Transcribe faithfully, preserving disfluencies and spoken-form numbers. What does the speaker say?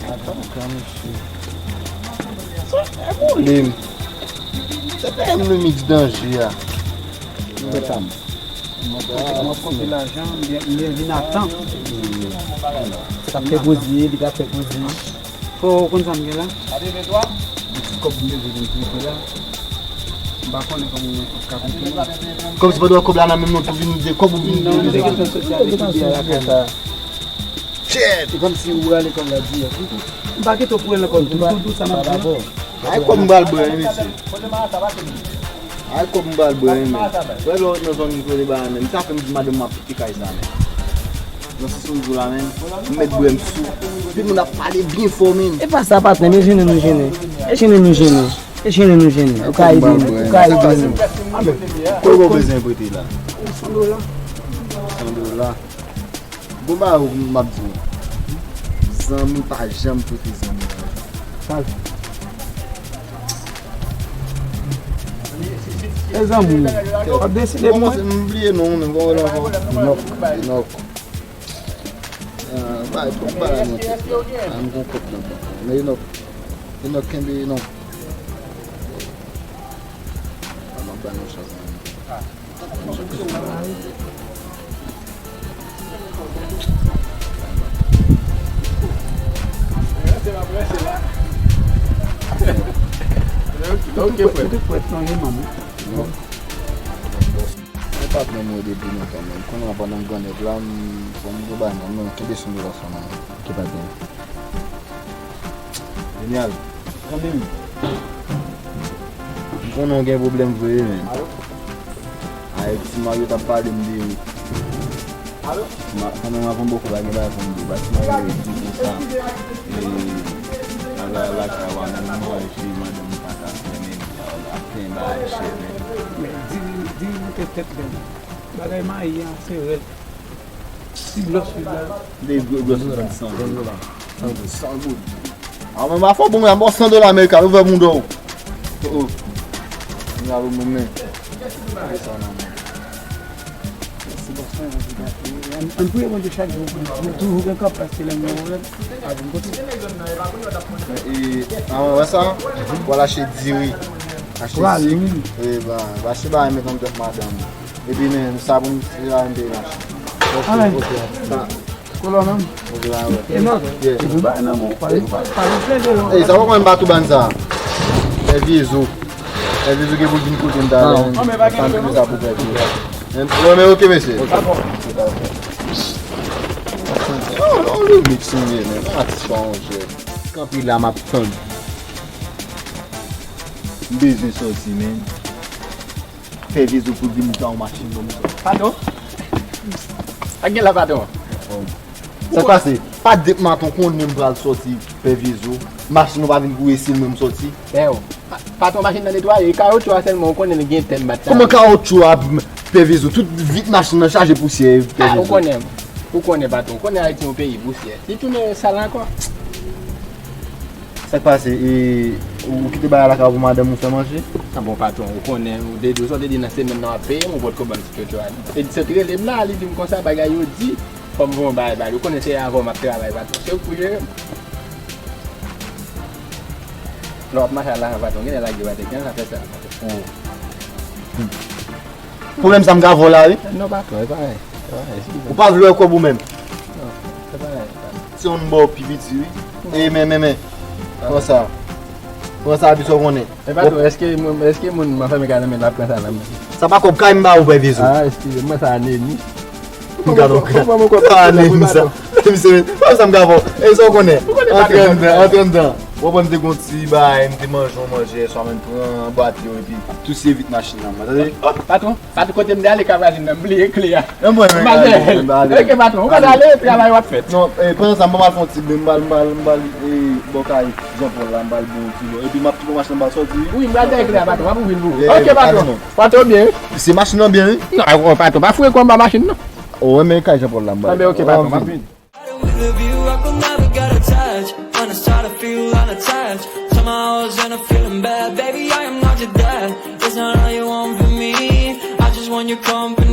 Atann, mesye. Sa e pwoblèm. Se pa M Remix danje a. Mwen ap fè lajan, m byen, m byen vin a tan. Sa fè koze, li ka fè koze. Fò ou konn sa m gen la? Kòb m bezwen vin prete la. M pa konnen kòman mwen ap ka prete l. Kòm se pa dwa kòb la nan men m non, tou vin di kòb ou vin Non, nou te gen sosyalis epi a lakay sa. Shit! Se kòmsi ou ale lekòl la dirèk wi tou. M pa kite w pou al lekòl tou, tou, tou sa m ap di. Ay kòb m pral bwè wi mesye. Ay kòb m pral bwè wi men. Wè lè w ret nan zòn kote bagay menm. Sa fè m di madanm m ap kite kay sa menm. Nan sans m di w la menm, m mèt bwè m sou. Tout moun ap pale byen fò menm. E pa sa patnè, men jennen nou jennen. E jennen nou jennen. E jennen nou jennen. Ou ka ede nou. Ou ka ede nou. Kòman w bezwen prete la? San dola. San dola. Bon bagay m ap di w. Zanmi pa janm prete zanmi lajan. Sa l fè? E zanmi w. W ap deside pou mwen. M bliye non w menm, kòman w rele ankò? Enòk. Enòk. Ah, bay, pran bagay nan tèt la. Ah, m gon kòb nan bank la. Men Enòk, Enòk kenbe non. Ah, m ap bay yon chans nan men. Ok, frè. Ou te prèt lonje manm wi. Non. Mwen pa t nan mwen depi lontan, men konnen an pandan m grannèg la, m, fò m gon bagay nan men, kenbe sou relasyon nan men. Ki pa t gen? Jenyal. Zanmi m. M konnen w gen pwoblèm vre, men. Alo? Ay, ti Mario t ap pale m de ou. Alo? Ma, pandan m ap anba w, la gen bagay pou m di w. Ba ti Mario di konsa. E, ala lakay w a, menm manje, madanm ou pa ka fè, men, ap fè bagay chè, men. Men, di, di moute tèt bèl. Bagay mayi a, se rèl. Ti glòs wi la. De gwo glòs wi san goud. San goud. San goud. A mwen pa fò bon, mwen ba w san dola amerikan, ouvè mouda w. Oh, oh. Mwen ba w bon men. Gade sa nan men. Mèsi bòs mwen, mwen di gate. Ann, ann priye Bondye chak jou pou li toujou gen kanpas se lè mwen wè avè m kote. E, a mwen wè sa, w al achte diri. Achte sik. E, ba, ba se ba mèt an tèt madanm. Epi men sa pou m se la M P mache. Ok, ok. Sa. Kolò menm. Ok, la wè. Enòk. Yeah. Epi ba nan bon, pa pa pa plede non. Ey, sa pa konn ba tou bann sa. Fè vye zo. Fè vye zo gen pou vin kote m ta la. Non, men pa gen sa pou fè vye. Wè, men ok, mesye. Dakò. Oh, non, le mix, men, men, atis pa yon jè. Kanpe la, m ap tann. M bezwen sòti, men. Fè vye zo pou vin ba w machin nan men. Patwon? Sa k gen la, patwon? Sa k pase? Pa depi maten w konnen m pral sòti fè vye zo. Machin nan pa vin kouri, se mwen m sòti. Patwon, machin nan netwaye, e kawotchou a sèlman, ou konnen li gen tèm bat la. Kòman kawotchou a fè vye zo? Tout vit machin nan chaje pousyè, fè vye zo. Ou konnen, ou konnen, patwon, ou konnen Ayiti yon peyi pousyè. Li tounen sal ankò. Sa k pase? E, ou kite bagay la lakay pou madanm ou fè manje? A bon, patwon, ou konnen, ou te di, sa w te di nan semèn nan w ap peye m, ou potko ban m ti kyocho a non. E sèt rele m la, li di m konsa, bagay yo di, fò m voye yon bagay ba li. Ou konnen se avè w m ap travay, patwon. Se ou k pou jere m. Lè w ap mache al lajan, patwon, genlè lage w atè, ki jan w fè sa, patwon? Pwoblèm sa m ka vò la, wi. Non, patwon, e pa anyen. E pa anyen, eskize m. Ou pa vle wè kòb ou menm? Non, e pa anyen, patwon. Se yon bò pi piti, wi. E men, men, men. Pran sa. Pran sa, epi sa w konnen. E patwon, èske moun, èske moun m ap fèmen kay nan men l ap pran sa nan men? Sa pa kòb kay m ba ou, pè Vizo. Ah, eskize m, mwen sa anemi. M gade w. Sa anemi sa. Misye, pa sa m ka fè w. E sa w konnen? Antre anndan, antre anndan. W konprann m te gon ti bagay, m te manje yon manje yè swa, men m pran bwat yo epi touche vit machin nan, tande? Patwon, patwon, kote m te ale ka machin nan, m bliye kle a. M pa ale, m pa ale. Ok, patwon, ou pa t ale, travay w ap fèt. Non, e, pandan sa, m pral fè yon ti beny, m pral, m pral, m pral, e, bò kay Jean Paul la, m pral bon ti bò. Epi m ap tou pran machin nan, m pral sòti. Wi, m pral dèyè kle a, patwon, m ap ouvri l pou ou. Ok, patwon. Patwon byen, wi? Se machin nan byen, wi? Non, patwon, pa fouye kò anba machin nan. Ou renmen kay Jean Paul la, m pral. Anben, ok, patwon, m ap vini. With a view, I could never get attached. When I start to feel unattached, somehow I was in a feeling bad. Baby, I am not your dad. It's not all you want from me. I just want your company.